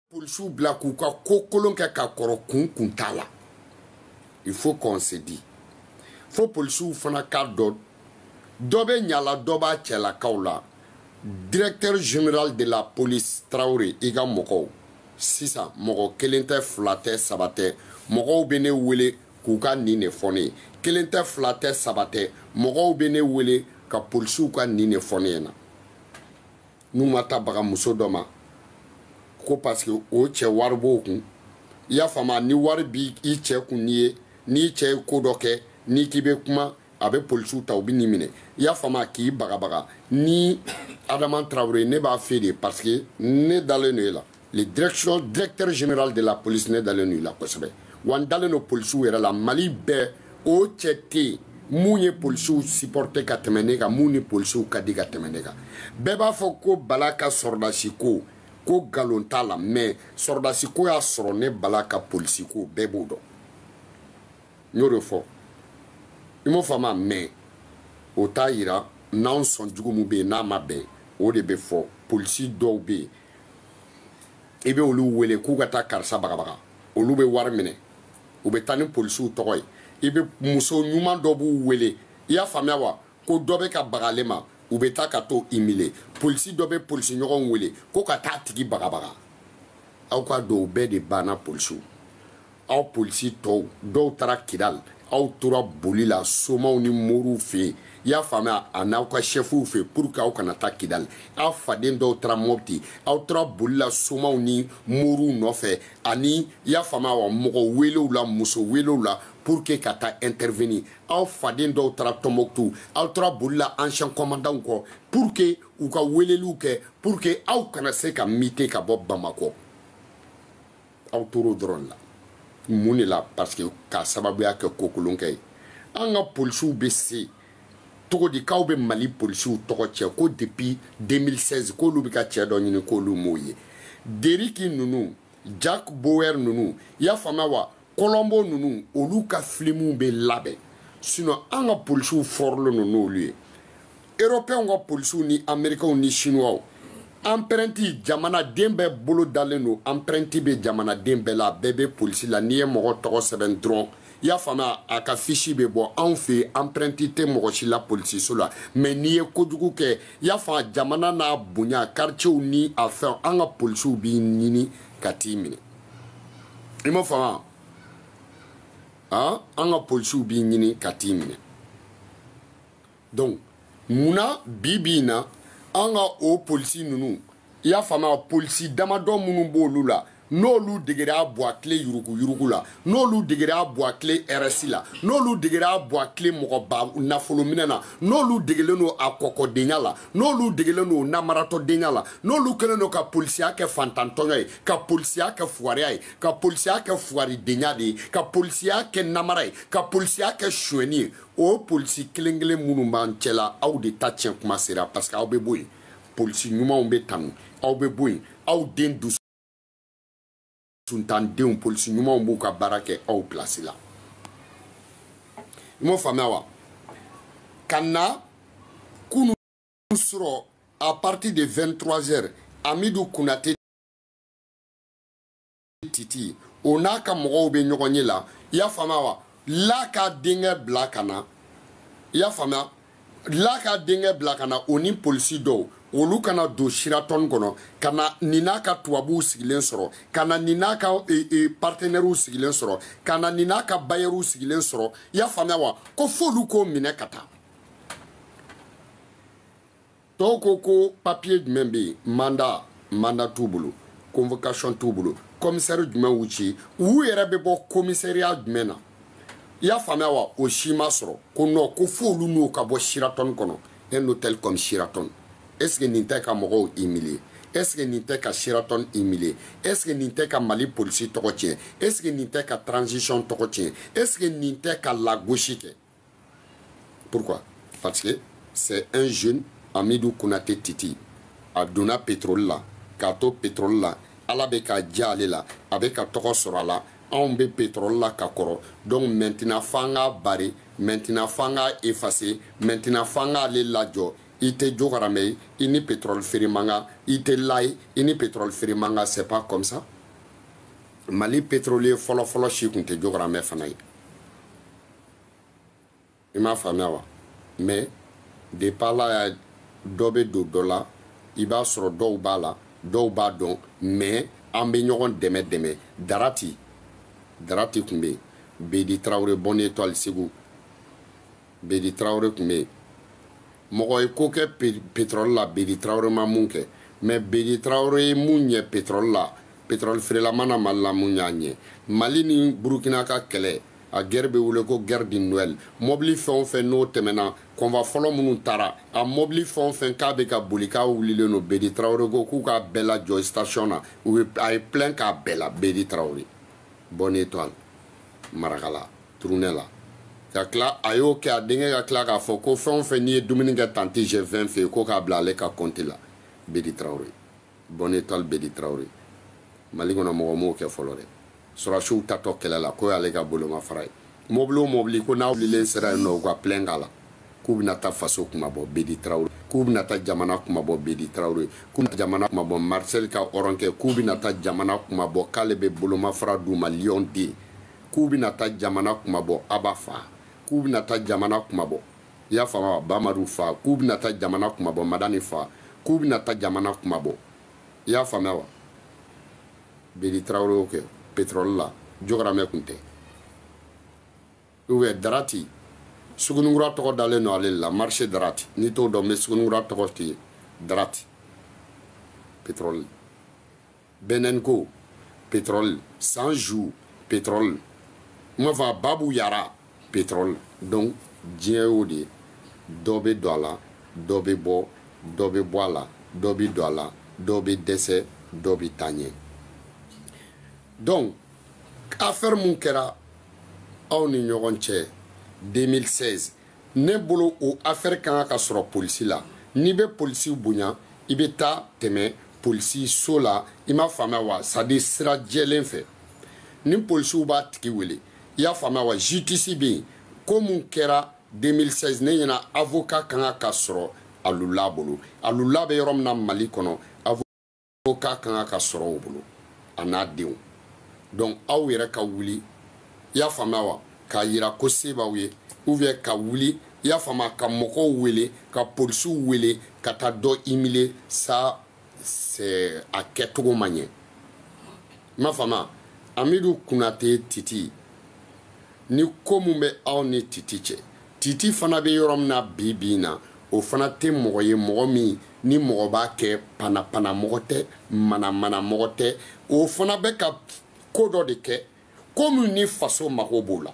Polisiw bila k'u ka ko kolon kɛ ka kɔrɔ kun kun t'a la. Il faut qu'on se dit. Fo polisiw fana k'a dɔn dɔ bɛ ɲala dɔ b'a cɛlakaw la. Directeur général de la police Traoré, i ka mɔgɔw sisan mɔgɔ kelen tɛ, fila tɛ, saba tɛ, mɔgɔw bɛ ne wele k'u ka nin de fɔ ne ye. Kelen tɛ, fila tɛ, saba tɛ, mɔgɔw bɛ ne wele ka polisiw ka nin de fɔ ne ɲɛna. N'u ma taa baga muso dɔ ma ko parce que o cɛ wari b'o kun, i y'a faamu, ni wari b'i cɛ kun, n'i ye n'i cɛ ye ko dɔ kɛ, n'i k'i bɛ kuma, a bɛ polisiw ta, u bɛ n'i minɛ, i y'a faamu, k'i bagabaga. Ni Adama Traoré, ne b'a fɛ de parce que ne dalen don e la, le direction directeur général de la police, ne dalen don i la kosɛbɛ, wa n dalen don polisiw yɛrɛ la. Mali bɛɛ o cɛ tɛ yen mun ye polisiw supporter ka tɛmɛ ne kan, mun ni polisiw ka di ka tɛmɛ ne kan. Bɛɛ b'a fɔ ko Bala ka sɔrɔdasi ko ko nkalon t'a la, mais sɔrɔdasi ko y'a sɔrɔ ne Bala ka polisi ko, bɛɛ b'o dɔn, n y'o de fɔ, i m'o faamu. Mais o t'a yira n'anw sɔn jugu mun bɛ yen n'a ma bɛn, o de bɛ fɔ. Polisi dɔw bɛ yen, i bɛ olu wele k'u ka taa karisa bagabaga, olu bɛ wari minɛ, u bɛ taa ni polisiw tɔgɔ ye. I bɛ muso ɲuman dɔ b'u wele, i y'a faamuya wa, ko dɔ bɛ ka baga ale ma, u bɛ taa ka t'o humilier. Polisi dɔ bɛ polisi ɲɔgɔn wele ko ka taa tigi bagabaga. Aw ka dɔw bɛɛ de banna polisiw. Aw polisi tɔw dɔw taara Kidal, aw tora boli la somaw ni moriw fɛ yen, i y'a faamuya, a n'aw ka chefw fɛ pour que aw kana taa Kidal. Aw faden dɔw taara Mopti, aw tora boli la somaw ni moriw nɔfɛ, ani i y'a faamuya wa, mɔgɔ welew la, muso welew la pour que ka taa intervenir. Aw faden dɔw taara Tombouctou, aw tora boli la ancien commandant kɔ pour que u ka weleliw kɛ pour que aw kana se ka muter ka bɔ Bamakɔ. Aw tor'o dɔrɔn la. Mun de la? Parce que k'a sababuya kɛ ko kolon kɛ ye. An ka polisiw bɛ se cogo di k'aw bɛ Mali polisiw tɔgɔ cɛ ko depuis 2016 k'olu bɛ ka cɛ dɔ ɲini k'olu m'o ye? Deriki ninnu, Jack Bauer ninnu, i y'a faamuya wa, Colombo ninnu, olu ka filimuw bɛ labɛn. Sinon an ka polisiw fɔrilen don n'olu ye. Européens ka polisiw ni Américains ni Chinois, empreinte jamanaden bɛɛ bolo dalen don, empreinte bɛ jamanaden bɛɛ la, bɛɛ bɛ polisi la. N'i ye mɔgɔ tɔgɔ sɛbɛn dɔrɔn, i y'a faamuya, a ka fiche bɛ bɔ. Anw fɛ yen, empreinte tɛ mɔgɔ si la polisiso la, mais n'i ye kojugu kɛ, i y'a faamu, jamana n'a bonya, quartier ni a fɛn, an ka polisiw b'i ɲini ka t'i minɛ. I m'o faamu? An ka polisiw b'i ɲini ka t'i minɛ. Donc munna bi bi in na an ka o polisi ninnu, i y'a faamuya, polisi damadɔ minnu b'olu la, n'olu degera bɔ a tile yuruguyurugu la, n'olu degera bɔ a tile RS la, n'olu degera bɔ a tile mɔgɔba nafolo minɛ na, n'olu degelen don a kɔkɔdenya la, n'olu degelen don namaratɔdenya la, n'olu kɛlen don ka polisiya kɛ fantantɔɲɔ ye, ka polisiya kɛ fugariya ye, ka polisiya kɛ fugaridenya de ye, ka polisiya kɛ namara ye, ka polisiya kɛ sonyɛni ye, o polisi kelen kelen minnu b'an cɛla, aw de ta tiɲɛ kuma sera, parce que aw bɛ bɔ yen. Polisi ɲumanw bɛ tanu, aw bɛ bɔ yen, aw den dusu suntandenw, polisi ɲumanw b'u ka baara kɛ aw place la. I m'o faamuya wa? Ka na kunu sɔrɔ à partir de 23 heures, Amidu Konate Titi o n'a ka mɔgɔw bɛ ɲɔgɔn ye la, i y'a faamuya wa, la ka denkɛ bila ka na, i y'a faamuya, la ka denkɛ bila ka na, o ni polisi dɔw, olu kana don Sheraton kɔnɔ, ka na nin n'a ka tubabuw sigilen sɔrɔ, ka na nin n'a ka partenaires sigilen sɔrɔ, ka na nin n'a ka bailleurs sigilen sɔrɔ, i y'a faamuya wa, ko f'olu k'o minɛ ka taa. Tɔw ko ko papier jumɛn bɛ yen? Mandat t'u bolo, convocation t'u bolo, commissaire jumɛn y'u ci, u yɛrɛ bɛ bɔ commissariat jumɛn na, i y'a faamuya wa, o si ma sɔrɔ. Ko non, ko f'olu n'o ka bɔ Sheraton kɔnɔ, un hôtel comme Sheraton. Est-ce que nin tɛ ka mɔgɔw humilier? Est-ce que nin tɛ ka Sheraton humilier? Est-ce que nin tɛ ka Mali polisi tɔgɔ tiɲɛ? Est-ce que nin tɛ ka transition tɔgɔ tiɲɛ? Est-ce que nin tɛ ka lagosi kɛ? Pourquoi? Parce que c'est un jeune, Amidou Konate Titi, a donna pétrole la, k'a to pétrole la, Ala bɛ ka diya ale la, a bɛ ka tɔgɔ sɔrɔ a la. Anw bɛ pétrole la ka kɔrɔ, donc maintenant f'an k'a barrer, maintenant f'an k'a effacer, maintenant f'an k'ale lajɔ. I tɛ jokaramɛ ye, i ni pétrole feere man kan, i tɛ la ye, i ni pétrole feere man kan. C'est pas comme ça. Mali pétrolier fɔlɔ-fɔlɔ si tun tɛ Jogaramɛ fana ye. I m'a faamuya wa? Mais depuis Ala y'a dɔ bɛ don dɔ la, i b'a sɔrɔ dɔw b'a la, dɔw b'a dɔn, mais an bɛ ɲɔgɔn dɛmɛ dɛmɛ. Darati, Darati tun bɛ yen, Bedi Tarawele, Bonne Étoile Segu, Bedi Tarawele tun bɛ yen. Mɔgɔ ye ko kɛ pétrole la, Bedi Tarawele ma mun kɛ, mais Bedi Tarawele ye mun ɲɛ pétrole la, pétrole feerela mana Mali la mun y'a ɲɛ. Mali ni Burukina ka kɛlɛ, a guerre bɛ wele ko guerre du Noël. Mobili fɛn o fɛn n'o tɛmɛna, convoi fɔlɔ minnu taara, a mobili fɛn o fɛn k'a bɛ ka boli k'a wulilen don, Bedi Tarawele ko k'u k'a bɛɛ lajɔ station na, u ye a ye plein k'a bɛɛ la. Bedi Tarawele, Bonne Étoile, Marakala, Tournai la. Ka tila a y'o kɛ, a denkɛ ka tila k'a fɔ ko fɛn o fɛn n'i ye dumuni kɛ tanti G20 fɛ yen, ko k'a bila ale ka compte la. Bedi Tarawele, Bonne Étoile, Bedi Tarawele. Mali kɔnɔ mɔgɔ m'o kɛ fɔlɔ dɛ. Sɔrɔsiw tatɔ kɛlɛ la, k'o y'ale ka bolomafara ye. Mobili o mobili ko n'a wulilen sera yen nɔ, u ka plein k'a la, k'u bɛna taa faso kumabɔ, Bedi Tarawele, k'u bɛna taa jamana kumabɔ, Bedi Tarawele, k'u bɛna jamana kumabɔ, Marcel ka hɔrɔnkɛ, k'u bɛna taa jamana kumabɔ, k'ale bɛ bolomafara d'u ma, Lion den, k'u bɛna taa jamana kumabɔ, Aba fa, k'u bɛna taa jamana kumabɔ, i y'a faamu wa, Bamadu fa, k'u bɛna taa jamana kumabɔ, Madani fa, k'u bɛna taa jamana kumabɔ, i y'a faamuya wa? Bedi Tarawele y'o kɛ pétrole la, Jogaramɛ tun tɛ. Ou bien Darati, Sugunikura tɔgɔ dalen don ale la, marché Darati, n'i t'o dɔn, n bɛ Sugunikura tɔgɔ f'i ye, Darati, pétrole. Benenko, pétrole. Sanjou, pétrole. N b'a fɔ Babu Yara, pétrole. Donc diɲɛ y'o de ye, dɔ bɛ don a la, dɔ bɛ bɔ, dɔ bɛ bɔ a la, dɔ bɛ don a la, dɔ bɛ dɛsɛ, dɔ bɛ taa ɲɛ. Donc affaire mun kɛra aw ni ɲɔgɔn cɛ 2016, ne bolo o affaire kan ka sɔrɔ polisi la. N'i bɛ polisi bonya, i bɛ taa tɛmɛ polisi so la, i m'a faamuya wa? C'est à dire sira jɛlen fɛ, ni polisiw b'a tigi wele, i y'a faamuya wa? Justice bɛ yen. Ko mun kɛra 2016, ne ɲɛna avocat kan ka sɔrɔ Alula bolo. Alula bɛ yɔrɔ min na Mali kɔnɔ, avocat kan ka sɔrɔ o bolo, a n'a denw. Donc aw yɛrɛ ka wuli, i y'a faamuya wa, k'a yira ko se b'aw ye, ou bien ka wuli, i y'a faamuya, ka mɔgɔw wele, ka polisiw wele ka taa dɔ humilier, ça c'est a kɛcogo man ɲɛ. I m'a faamuya? Amidu Konate Titi, ni ko mun bɛ aw ni Titi cɛ, Titi fana bɛ yɔrɔ min na bi bi in na, o fana tɛ mɔgɔ ye, mɔgɔ min ni mɔgɔ b'a kɛ panapana mɔgɔ tɛ, manamana mɔgɔ tɛ. O fana bɛ ka ko dɔ de kɛ, ko min ni faso mago b'o la.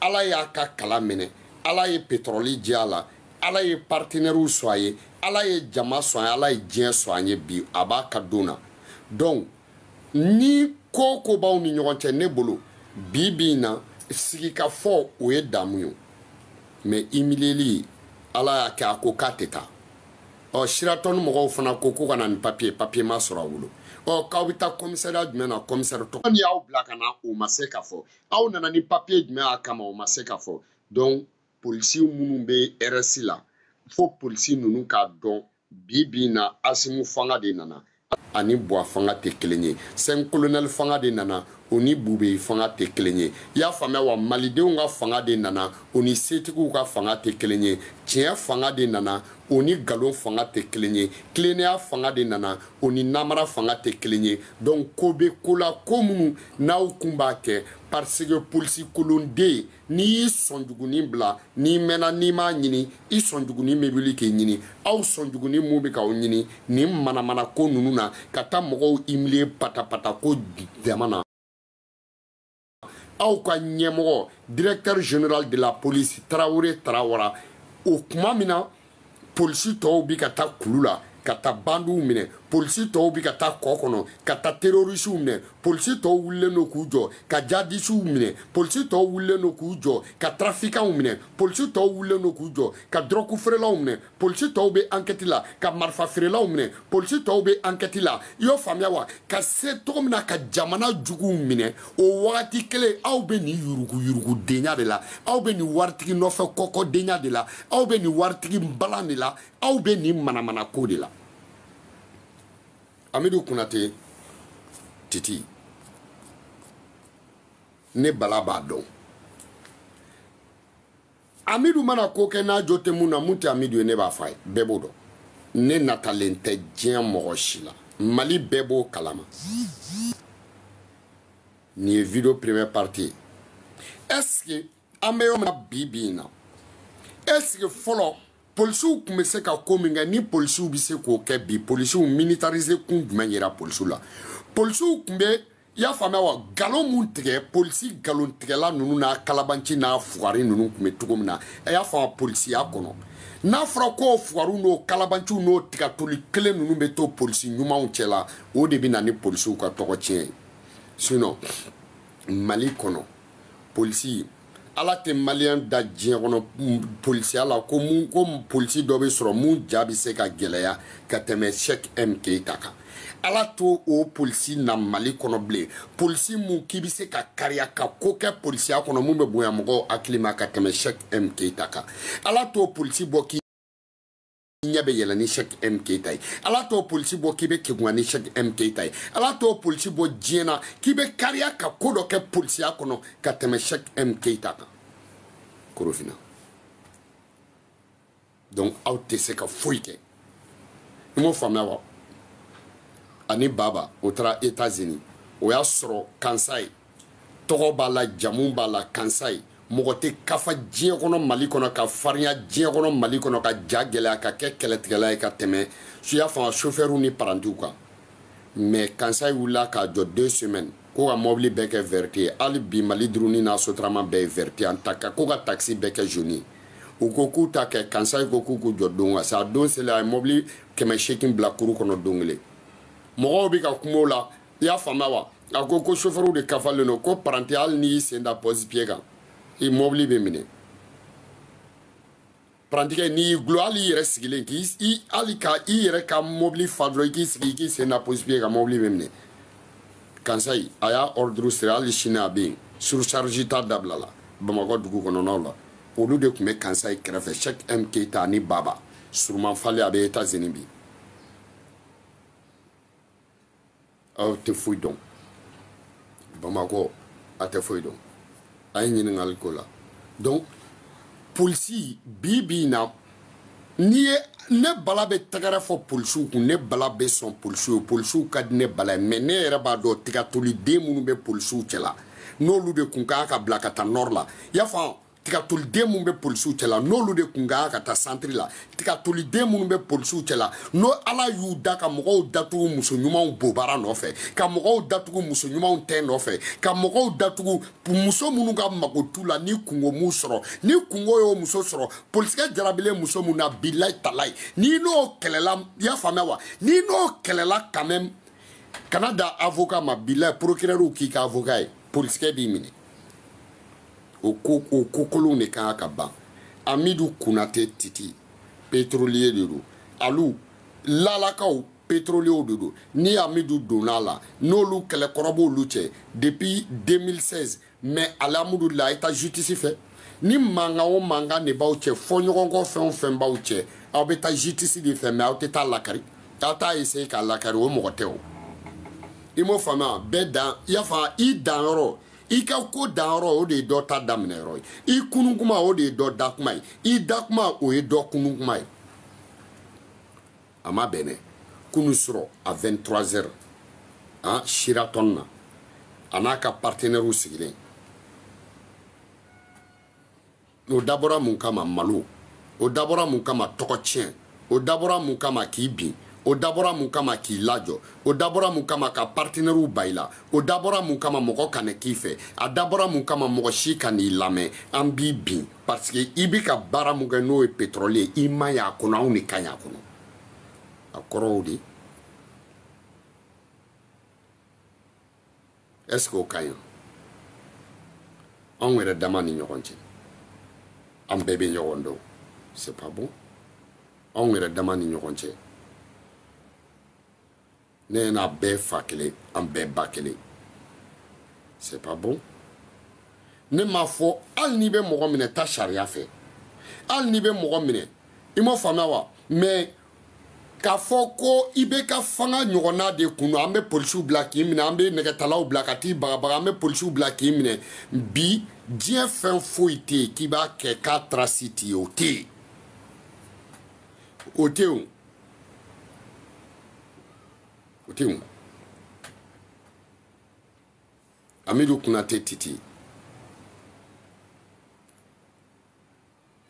Ala y'a ka kala minɛ, Ala ye pétrole diya a la, Ala ye partenaires sɔn a ye, Ala ye jama sɔn a ye, Ala ye diɲɛ sɔn an ye bi, a b'a ka don na. Donc ni ko ko b'aw ni ɲɔgɔn cɛ, ne bolo bi bi in na, sigikafɔ o ye damu ye, mais humilieli, Ala y'a kɛ a ko k'a tɛ taa. Ɔ Siratɔni mɔgɔw fana ko ko ka na ni papier, papier ma sɔrɔ a bolo. Ɔ k'aw bɛ taa commissariat jumɛn na, commissaire tɔgɔ ni y'aw bila ka na, o ma se ka fɔ. Aw nana ni papier jumɛn a kama, o ma se ka fɔ. Donc polisi minnu bɛ RS la, fo polisi ninnu k'a dɔn bi bi in na, Asimu fanga de nana, ani Buwa fanga tɛ kelen ye. Cinq colonel fanga de nana, o ni Bube fanga tɛ kelen ye. I y'a faamuya wa? Malidenw ka fanga de nana, o ni setigiw ka fanga tɛ kelen ye. Tiɲɛ fanga de nana, o ni nkalon fanga tɛ kelen ye. Tilennenya fanga de nana, o ni namara fanga tɛ kelen ye. Donc ko bɛ ko la, ko minnu n'aw kun b'a kɛ, parce que polisi kolonden, n'i y'i sɔnjugunin bila, n'i mɛnna n'i m'a ɲini, i sɔnjugunin bɛ wuli k'i ɲini. Aw sɔnjugunin mun bɛ k'aw ɲini nin manamana ko ninnu na, ka taa mɔgɔw humilier patapata ko jama na. Aw ka ɲɛmɔgɔ directeur général de la police Tarawele Tarawara, o kuma min na polisi tɔw bi ka taa kulu la ka taa bandiw minɛ, polisi tɔw bi ka taa kɔ kɔnɔ ka taa terrorisiw minɛ, polisi tɔw wulilen don k'u jɔ ka jadisiw minɛ, polisi tɔw wulilen don k'u jɔ ka trafiquants minɛ, polisi tɔw wulilen don k'u jɔ ka drogue feerelaw minɛ, polisi tɔw bɛ enquête la ka marifa feerelaw minɛ, polisi tɔw bɛ enquête la. I y'o faamuya wa? Ka se cogo min na ka jamana juguw minɛ, o wagati kelen aw bɛ nin yuruguyurugudenya de la, aw bɛ nin waritigi nɔfɛ kɔkɔdenya de la, aw bɛ nin waritigi balan de la, aw bɛ nin manamanako de la. Amidu Konate Titi, Ne Bala b'a dɔn. Amidu mana ko kɛ n'a jo tɛ mun na, mun tɛ Amidu ye, ne b'a fɔ a ye, bɛɛ b'o dɔn. Ne natalen tɛ diɲɛ mɔgɔ si la, Mali bɛɛ b'o kalama. Nin ye vidéo première partie ye. Est-ce que an bɛ yɔrɔ min na bi bi in na, est-ce que fɔlɔ polisiw tun bɛ se ka ko min kɛ, ni polisiw bɛ se k'o kɛ bi? Polisiw militariser kun jumɛn yera polisiw la? Polisiw tun bɛ, i y'a faamuya wa, nkalon mun tigɛ, polisi nkalontigɛla ninnu n'a kalabanci n'a fugari ninnu tun bɛ cogo min na, a y'a faamu, polisiya kɔnɔ, n'a fɔra ko fugariw n'o kalabanciw n'o tigatoli kelen ninnu bɛ to polisi ɲumanw cɛ la, o de bɛ na ni polisiw ka tɔgɔ tiɲɛ ye. Sinon Mali kɔnɔ, polisi, Ala tɛ maliyɛn da diɲɛ kɔnɔ polisiya la ko mun, ko polisi dɔ bɛ sɔrɔ mun ja bɛ se ka gɛlɛya ka tɛmɛ Cheikh M Keita kan. Ala t'o o polisi na Mali kɔnɔ bilen. Polisi mun k'i bɛ se ka kariya ka ko kɛ polisiya kɔnɔ mun bɛ bonya mɔgɔw hakili ma ka tɛmɛ Cheikh M Keita kan, Ala t'o polisi bɔ k'i ɲɛ bɛ yɛlɛ ni Cheikh M Keita ye. Ala t'o polisi bɔ k'i bɛ kegunya ni Cheikh M Keita ye. Ala t'o polisi bɔ diɲɛ na k'i bɛ kariya ka ko dɔ kɛ polisiya kɔnɔ ka tɛmɛ Cheikh M Keita kan Korofina. Donc aw tɛ se ka foyi kɛ. I m'o faamuya wa? Ani Baba o taara États-Unis, o y'a sɔrɔ Kansa ye, tɔgɔ b'a la, jamu b'a la, Kansa ye. Mɔgɔ tɛ kafa diɲɛ kɔnɔ Mali kɔnɔ, ka farinya diɲɛ kɔnɔ Mali kɔnɔ, ka ja gɛlɛya, ka kɛ kɛlɛtigɛla ye ka tɛmɛ suya fanga chauffeur ni parantiw kan. Mais Kansa wulila k'a jɔ 2 semaines ko ka mɔbili bɛɛ kɛ vert ye. Hali bi Mali duruni n'a Sotrama bɛɛ ye vert ye. An ta ko ka taxi bɛɛ kɛ jaune ye. U ko k'u ta kɛ, Kansa ko k'u k'u jɔ don kan sa. Don selen, a ye mɔbili 800 bila kuru kɔnɔ don kelen. Mɔgɔw bɛ ka kuma o la, i y'a faamuya wa? A ko ko chauffeur de kafalen don, ko paranti, hali n'i y'i sen da pose-pied kan, i mɔbili bɛ minɛ. Parantikɛ, n'i y'i gulon, hali i yɛrɛ sigilen, k'i hali ka i yɛrɛ ka mɔbili fa dɔrɔn, i k'i sigi, i k'i sen da pose-pied kan, mɔbili bɛ minɛ. Kansayi a y'a ordre siri, hali sini a bɛ yen, surcharge t'a dabila la Bamakɔ dugu kɔnɔnaw la. Olu de tun bɛ Kansayi kɛrɛfɛ, Cheikh M Keita ani Baba Suruman Fale, a bɛ États-Unis bi. Aw tɛ foyi dɔn Bamakɔ, a tɛ foyi dɔn. A ye ɲininkali k'o la. Donc polisi bi bi in na, n'i ye ne Bala bɛ tɛgɛrɛ fɔ polisiw kun, ne Bala bɛ sɔn polisiw ye, polisiw ka di ne Bala ye. Mais ne yɛrɛ b'a dɔn, tigatoliden minnu bɛ polisiw cɛla, n'olu de kun kan ka bila ka taa nord la, i y'a faamu, tigatoliden minnu bɛ polisiw cɛla, n'olu de kun kan ka taa centre la, tigatoliden minnu bɛ polisiw cɛla, n'o Ala y'u da ka mɔgɔw datugu muso ɲumanw bobara nɔfɛ, ka mɔgɔw datugu muso ɲumanw tɛ nɔfɛ, ka mɔgɔw datugu muso minnu ka mago t'u la, ni kungo m'u sɔrɔ, ni kungo y'o muso sɔrɔ, polisikɛ jarabilen muso mun na, bilayi talayi, n'i n'o kɛlɛla, i y'a faamuya wa, n'i n'o kɛlɛla quand même, kana da avocat ma, bilayi, procureur k'i ka avocat ye, polisikɛ b'i minɛ. O ko, o ko kolonw de kan ka ban. Amidu Konate Titi, pétrolier de don. Alu lalakaw, pétrolier de don. Ni Amidu donna la, n'olu kɛlɛkɔrɔ b'olu cɛ depuis 2016, mais alhamdulillah, a ye taa justice fɛ. Ni mankan o mankan de b'aw cɛ, fɔ ɲɔgɔn kɔ, fɛn o fɛn b'aw cɛ, aw bɛ taa justice de fɛ. Mais aw tɛ taa lakari, aw t'a essayer k'a lakari, o mɔgɔ tɛ o. I m'o faamuya? Bɛɛ dan, i y'a faamu, i danyɔrɔ, i ka ko danyɔrɔ, o de ye dɔ ta daminɛ yɔrɔ ye. I kunu kuma, o de ye dɔ da kuma ye. I da kuma, o ye dɔ kunu kuma ye. A ma bɛn dɛ. Kunu sɔrɔ à 23 heures, han, Sheraton na, a n'a ka partenaires sigilen. O dabɔra mun kama? Malo. O dabɔra mun kama? Tɔgɔ tiɲɛ. O dabɔra mun kama? K'i bin. O dabɔra mun kama? K'i lajɔ. O dabɔra mun kama? Ka partenaires ba i la. O dabɔra mun kama? Mɔgɔ kana k'i fɛ. A dabɔra mun kama? Mɔgɔ si ka n'i lamɛn. An b'i bin parce que i bɛ ka baara mun kɛ, n'o ye pétrole ye, i ma ɲi a kɔnɔ, anw de ka ɲi a kɔnɔ. A kɔrɔ o de. Est ce que o ka ɲi? Anw yɛrɛ dama ni ɲɔgɔn cɛ, an bɛɛ bɛ ɲɔgɔn dɔn, c'est pas bon. Anw yɛrɛ dama ni ɲɔgɔn cɛ, ne n'a bɛɛ fa kelen, an bɛɛ ba kelen, c'est pas bon. Ne m'a fɔ, hali n'i bɛ mɔgɔ minɛ, taa sariya fɛ. Hali n'i bɛ mɔgɔ minɛ, i m'o faamuya wa? Mais K'a fɔ ko i bɛ ka fanga ɲɔgɔnna de kun don, an bɛ polisiw bila k'i minɛ, an bɛ nɛgɛtalaw bila ka t'i bagabaga, an bɛ polisiw bila k'i minɛ. Bi diɲɛ fɛn foyi tɛ yen k'i b'a kɛ k'a trace t'i ye, o tɛ yen, o tɛ yen, o tɛ yen. Amidou Konate Titi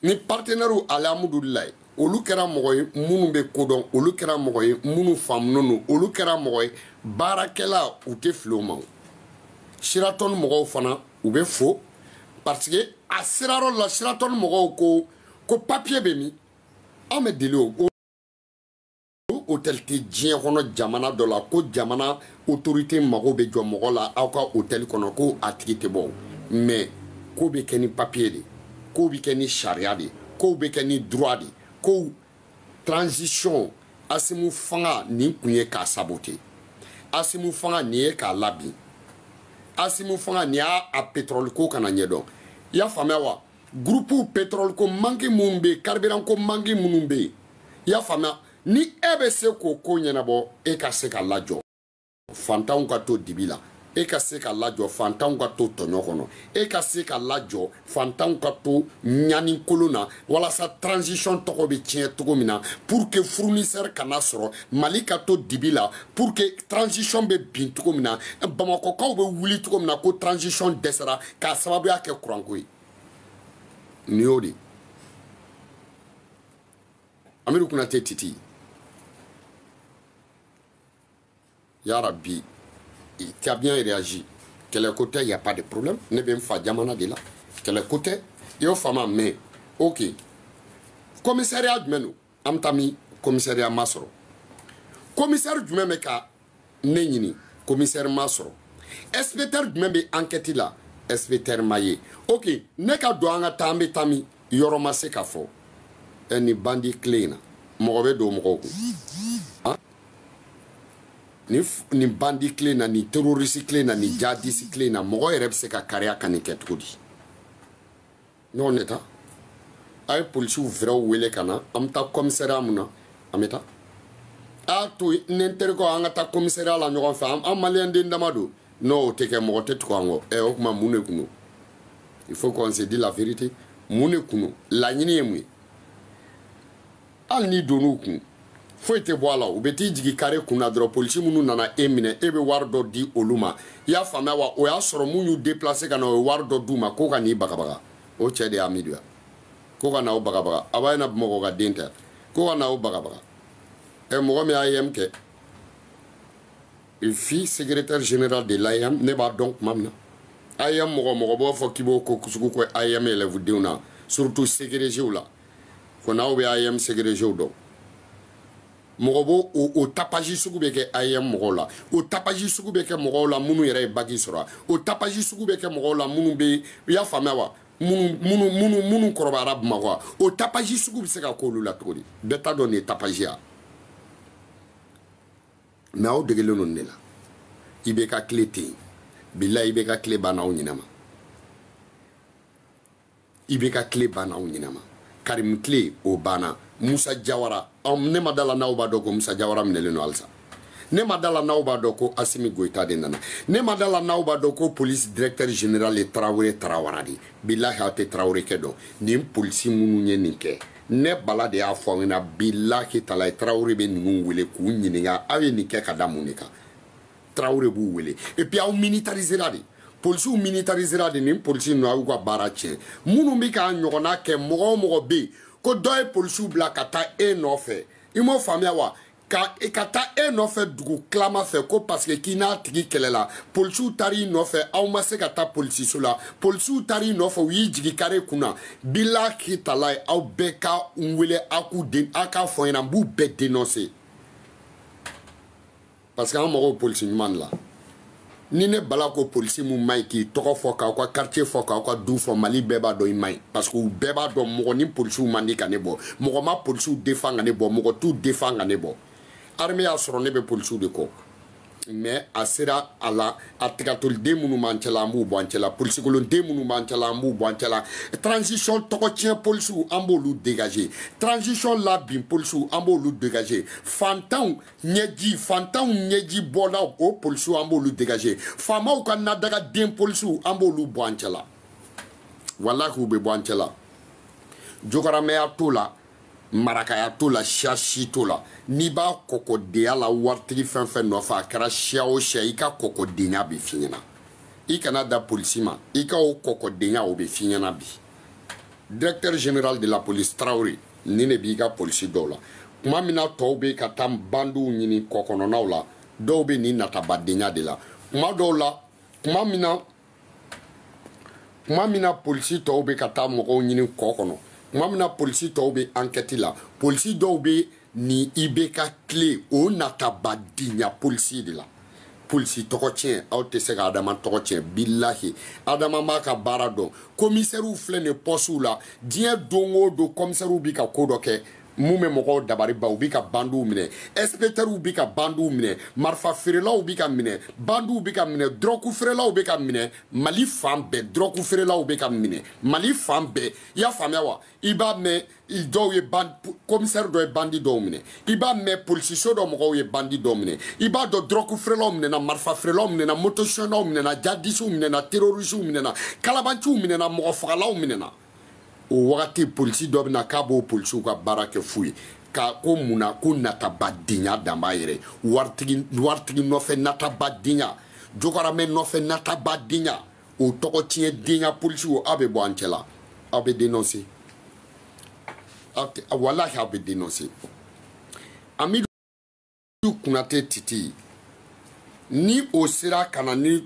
ni partenaire alhamdulilayi, olu kɛra mɔgɔ ye minnu bɛ kodɔn, olu kɛra mɔgɔ ye minnu faamunen don, olu kɛra mɔgɔ ye baarakɛla, u tɛ fili o ma. Siratɔni mɔgɔw fana u bɛ fo parce que a sira yɔrɔ la, siratɔni mɔgɔw ko papier bɛ min, an bɛ deli o hôtel tɛ diɲɛ kɔnɔ jamana dɔ la ko jamana autorité mago bɛ jɔ mɔgɔ la aw ka hôtel kɔnɔ ko a tigi tɛ bɔ. Mais ko bɛ kɛ ni papier de, ko bɛ kɛ ni sariya de, ko bɛ kɛ ni droit de, ko transition Asimu fanga nin kun ye k'a saboter, Asimu fanga nin ye k'a labin, Asimu fanga nin y'a a pétrole ko kana ɲɛdɔn. I y'a faamuya wa? Groupe pétrole ko manque minnu bɛ yen, carburant ko manque minnu bɛ yen, i y'a faamuya, ni e bɛ se k'o ko ɲɛnabɔ, e ka se ka lajɔ fantanw ka to dibi la, e ka se ka lajɔ fantanw ka to tɔɲɔ kɔnɔ, e ka se ka lajɔ fantanw ka to ɲani kolon na, walasa transition tɔgɔ bɛ tiɲɛ cogo min na, pour que fournisseur kana sɔrɔ, Mali ka to dibi la, pour que transition bɛ bin cogo min na, Bamakɔkaw bɛ wuli cogo min na ko transition dɛsɛra k'a sababuya kɛ kuranko ye. Nin y'o de ye. Amidou Konate Titi, ya Rabbi, tu as bien réagi. Quel côté, il n'y a pas de problème. Ne bɛ n fa jamana de la. Quel côté, i y'o faamu, mais ok. Commissariat jumɛn don? An bɛ taa min? Commissariat ma sɔrɔ. Commissaire jumɛn bɛ ka ne ɲini? Commissaire ma sɔrɔ. Inspecteur jumɛn bɛ enquête la? Inspecteur ma ye. Ok, ne ka don an ka taa, an bɛ taa min? Yɔrɔ ma se ka fɔ. Ɛ nin bandi tile in na, mɔgɔ bɛ don mɔgɔw kun. Nin bandi tile na, nin terroriste tile na, nin jihadiste tile na, mɔgɔ yɛrɛ bɛ se ka kariya ka nin kɛ cogo di? Ɲɔgɔn de ta. A ye polisiw vɛrɛw wele ka na, an bɛ taa commissariat mun na, an bɛ taa. A y'a to ne n terikɛw an ka taa commissariat la ɲɔgɔn fɛ, an maliyɛn den dama don. Non, o tɛ kɛ, mɔgɔ tɛ tugu an kɔ. Ɛ o tuma mun de kun don? Il faut qu'on se dise la vérité. Mun de kun don? Laɲini ye mun ye? Hali n'i donn'u kun, foyi tɛ bɔ a la, u bɛ t'i jigin kare kun na dɔrɔn, polisi minnu nana e minɛ, e bɛ wari dɔ di olu ma. I y'a faamuya wa? O y'a sɔrɔ mun y'u déplacer ka na, o ye wari dɔ d'u ma ko ka n'i bagabaga. O cɛ de y'a Amidou ya. Ko ka na o bagabaga. A b'a ɲɛna Bamakɔ ka den tɛ. Ko ka na o bagabaga. Ɛ mɔgɔ min y'a AEM kɛ, il fut secrétaire général de l'AEM, ne b'a dɔn tuma min na. AEM mɔgɔ b'o fɔ k'i b'o ko sugu kɛ AEM élève denw na, surtout ségrégéw la. Ko n'aw bɛ AEM ségrégéw dɔn. Mɔgɔ b'o o tapage sugu bɛ kɛ AEM mɔgɔw la, o tapage sugu bɛ kɛ mɔgɔw la minnu yɛrɛ ye bac sɔrɔ, o tapage sugu bɛ kɛ mɔgɔw la minnu bɛ, i y'a faamuya wa, minnu kɔrɔbayara Bamakɔ, o tapage sugu bɛ se ka k'olu la cogo di? Bɛɛ t'a dɔn nin ye tapage ya. Mais aw degelen don ne la. I bɛ ka tile ten, bilahi i bɛ ka tile banna aw ɲinɛ ma. I bɛ ka tile banna aw ɲinɛ ma. Karim tile o banna. Musa Jawara, ne ma da la n'aw b'a dɔn ko Musa Jawara minɛlen don halisa. Ne ma da la n'aw b'a dɔn ko Asimi Goïta de nana. Ne ma da la n'aw b'a dɔn ko police directeur général ye Tarawele Tarawara de. Bilahi aw tɛ Tarawele kɛ dɔn. Nin polisi minnu ye nin kɛ, ne Bala de y'a fɔ aw ɲɛna, bilahi talahi Tarawele bɛ ninnu wele k'u ɲininka aw ye nin kɛ ka da mun de kan. Tarawele b'u wele. Et puis aw militarisera de. Polisiw militarisera de, nin polisi ninnu aw y'u ka baara tiɲɛ. Minnu bɛ k'a ɲɔgɔnna kɛ, mɔgɔ o mɔgɔ bɛ yen ko dɔ ye polisiw bila ka taa e nɔfɛ, i m'o faamuya wa? Ka taa e nɔfɛ dugu tilama fɛ ko parce que k'i n'a tigi kɛlɛla, polisiw taar'i nɔfɛ, aw ma se ka taa polisiso la, polisiw taar'i nɔfɛ, u y'i jigin kare kunna. Bilahi talahi aw bɛɛ ka n wele, aw k'u den, aw k'a fɔ n ɲɛna, n b'u bɛɛ dénoncer. Parce que an mago bɛ polisi ɲuman de la. Ni ne Bala ko polisi mun man ɲi k'i tɔgɔ fɔ, k'aw ka quartier fɔ, k'aw ka du fɔ, Mali bɛɛ b'a dɔn i man ɲi. Parce que u bɛɛ b'a dɔn mɔgɔ ni polisiw man di ka ne bɔ, mɔgɔ ma polisiw défend ka ne bɔ, mɔgɔ t'u défend ka ne bɔ. Armée y'a sɔrɔ ne bɛ polisiw de kɔ. Mais a sera a la, a tigatoliden minnu b'an cɛla, an b'u bɔ an cɛla. Polisikolon-den minnu b'an cɛla, an b'u bɔ an cɛla. Transition tɔgɔ tiɲɛ polisiw, an b'olu dégager. Transition labin polisiw, an b'olu dégager. Fantanw ɲɛji, fantanw ɲɛji bɔlaw, o polisiw, an b'olu dégager. Faamaw ka nadagaden polisiw, an b'olu bɔ an cɛla. Walahi, u bɛ bɔ an cɛla. Jokaramɛya t'o la, marakaya t'o la, siya si t'o la. N'i b'a kɔkɔdenya la waritigi fɛn fɛn nɔfɛ, a kɛra siya o siya, i ka kɔkɔdenya bɛ f'i ɲɛna. I kana da polisi ma, i ka o kɔkɔdenya, o bɛ f'i ɲɛna bi. Directeur général de la police Traoré, nin de b'i ka polisi dɔw la. Tuma min na tɔw bɛ ka taa bandiw ɲini kɔkɔnɔnaw la, dɔw bɛ nin natabadenya de la. Tuma dɔw la, tuma min na polisi tɔw bɛ ka taa mɔgɔw ɲini kɔ kɔnɔ, tuma min na polisi tɔw bɛ enquête la, polisi dɔw bɛ nin IBK tile o natabadenya polisi de la. Polisi tɔgɔ tiɲɛ, aw tɛ se ka Adama tɔgɔ tiɲɛ. Bilahi, Adama b'a ka baara dɔn. Komisɛriw filɛ nin pɔsiw la diɲɛ don o don. Komisɛriw bi ka ko dɔ kɛ mun bɛ mɔgɔw dabari ban. U bi ka bandiw minɛ, inspecteurs bi ka bandiw minɛ, marifa feerelaw bi ka minɛ, bandiw bi ka minɛ, dɔrɔgu feerelaw bi ka minɛ Mali fan bɛɛ. Dɔrɔgu feerelaw bi ka minɛ Mali fan bɛɛ. I y'a faamuya wa? I b'a mɛn dɔw ye ban, commissaire dɔ ye bandi dɔw minɛ. I b'a mɛn polisiso dɔ mɔgɔw ye bandi dɔw minɛ. I b'a dɔn dɔrɔgu feerelaw minɛna, marifa feerelaw minɛna, motosiyɛnnaw minɛna, jadisiw minɛna, terrorisiw minɛna, kalabanciw minɛna, mɔgɔ fagalaw minɛna. O wagati, polisi dɔ bɛna k'a b'o polisiw ka baara kɛ fu ye ka ko mun na? Ko natabadenya dan b'a yɛrɛ waritigi, waritigi nɔfɛ natabadenya, jokaramɛ nɔfɛ natabadenya, o tɔgɔ tiɲɛ denya polisiw. Aw bɛ bɔ an cɛla, aw bɛ dénoncer. Aw tɛ, walahi, aw bɛ dénoncer. Amidu Kunate Titi, ni o sera ka na ni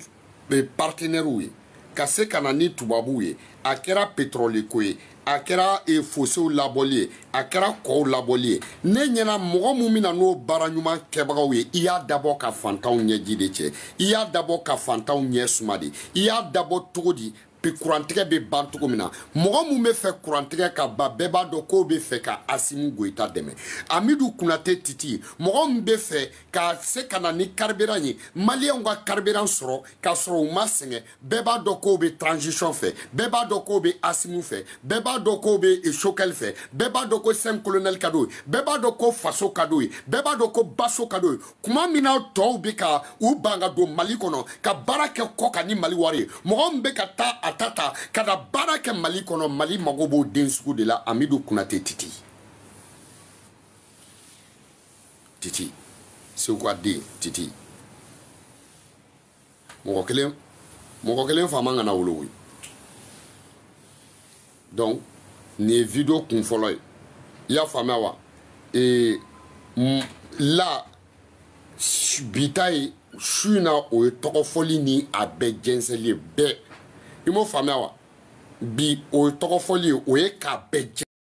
partenaires ye, ka se ka na ni tubabuw ye, a kɛra pétrole ko ye, a kɛra fosew labɔli ye, a kɛra kɔw labɔli ye, ne ɲɛna mɔgɔ mun bɛna n'o baara ɲuman kɛbagaw ye, i y'a dabɔ ka fantanw ɲɛji de cɛ, i y'a dabɔ ka fantanw ɲɛ suma de. I y'a dabɔ cogo di kurantigɛ bɛ ban cogo min na? Mɔgɔ mun bɛ fɛ kurantigɛ ka ban, bɛɛ b'a dɔn k'o bɛ fɛ ka Asimu Goyita dɛmɛ. Amidu Kunate Titi, mɔgɔ min bɛ fɛ ka se ka na ni carburant ye, Maliyɛnw ka carburant sɔrɔ k'a sɔrɔ u ma sɛgɛn, bɛɛ b'a dɔn k'o bɛ transition fɛ, bɛɛ b'a dɔn k'o bɛ Asimu fɛ, bɛɛ b'a dɔn k'o bɛ Sokɛli fɛ, bɛɛ b'a dɔn ko cinq colonel ka d'o ye, bɛɛ b'a dɔn ko faso ka d'o ye, bɛɛ b'a dɔn ko baso ka d'o ye. Tuma min na tɔw bɛ ka u ban ka don Mali kɔnɔ ka baara kɛ kɔ kan ni Mali wari ye, mɔgɔ min bɛ ka taa a ta ta ka na baara kɛ Mali kɔnɔ, Mali mago b'o den sugu de la. Amidu Kunate Titi, Titi Segu ka den Titi, mɔgɔ kelen, mɔgɔ kelen faama kana wolo koyi. Donc nin ye vidéo kun fɔlɔ ye, i y'a faamuya wa? Ee la bi ta ye su in na, o ye tɔgɔfɔli ni a bɛɛ jɛnsɛnli ye bɛɛ. I m'o faamuya wa? Bi o ye tɔgɔfɔli ye, o ye k'a bɛɛ jɛ.